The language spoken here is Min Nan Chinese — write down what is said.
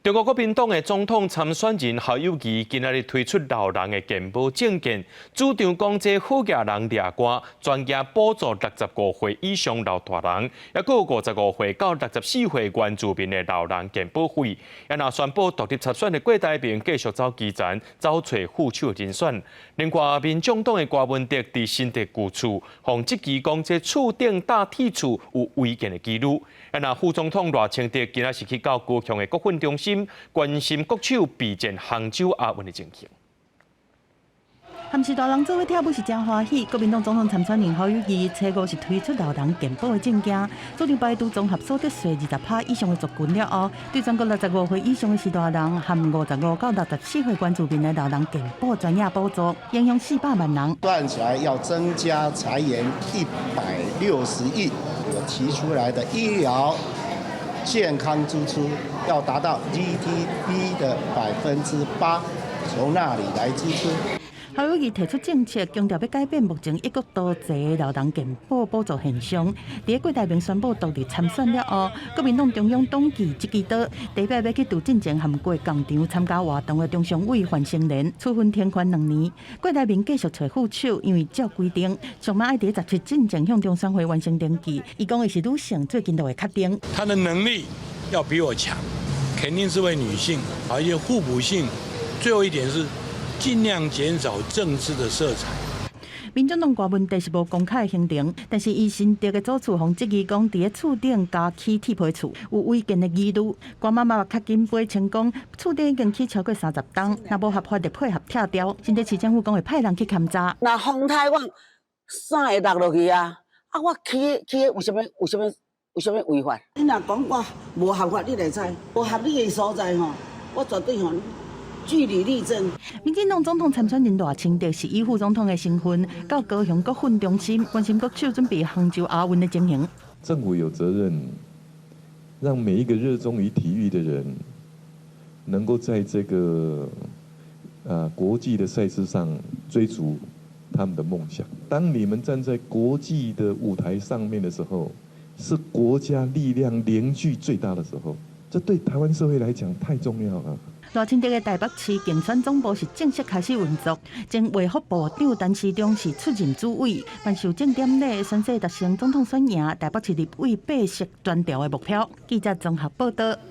中國國民黨的總統參選人侯友宜今仔日推出老人的健保政見，主張講這好額人掠官，全額補助65歲以上老大人，抑閣有55歲到64歲原住民的老人健保費。啊若宣布獨立參選的郭台銘繼續走基層，走揣副手人選。另外，民眾黨的柯文哲佇新竹舊厝，予質疑講這厝頂搭鐵厝有違建的紀錄。啊若副總統賴清德今仔是去到高雄的國訓中心，關心國手備戰杭州亞運的情形。和序大人做伙跳舞是誠歡喜。國民黨總統參選人侯友宜初五是推出老人健保的政見，主張排除綜合所得稅20趴以上的族群了後，對全國65歲以上的序大人和55到64歲原住民的老人健保全額補助，影響400萬人。算起來要增加財源160億，我提出來的醫療健康支出要達到 GDP 的8%，從那裡來支出？侯友宜提出政策，強調欲改變目前一國多制的老人健保補助現象。佇郭台銘宣布獨立參選了後，國民黨中央黨紀這支刀，代表欲去拄進前和過工場參加活動的中常委范成廉處分停權2年。郭台銘繼續揣副手，因為照規定，上晚愛佇17進前向中選會完成登記。伊講伊是女性，最近就會確定。她的能力要比我強，肯定是位女性，而且互補性。最後一點是，盡量減少政治的色彩。民進黨柯文哲是無公開行程，但是伊新竹的祖厝予質疑講，佇咧厝頂加起鐵皮厝有違建的疑慮。柯媽媽較緊飛稱講，厝頂已經起超過30棟，若無合法就配合拆掉。新竹市政府講會派人去勘查。若風颱我啥會落落去啊？啊，我起起有啥物有啥物有啥物違法？你若講我無合法，你會知無合理的所在吼，我絕對吼。據理力爭。民進黨總統參選人賴清德是以副總統的身份到高雄國訓中心關心國手準備杭州亞運的情形。政府有責任讓每一個熱衷於體育的人，能夠在這個國際的賽事上追逐他們的夢想。當你們站在國際的舞台上面的時候，是國家力量凝聚最大的時候，這對台灣社會來講太重要了。賴清德的台北市競選總部是正式開始運作，前衛福部長陳時中是出任主委，頒授證典禮宣誓達成總統選贏，台北市立委八席全調的目標。記者綜合報道。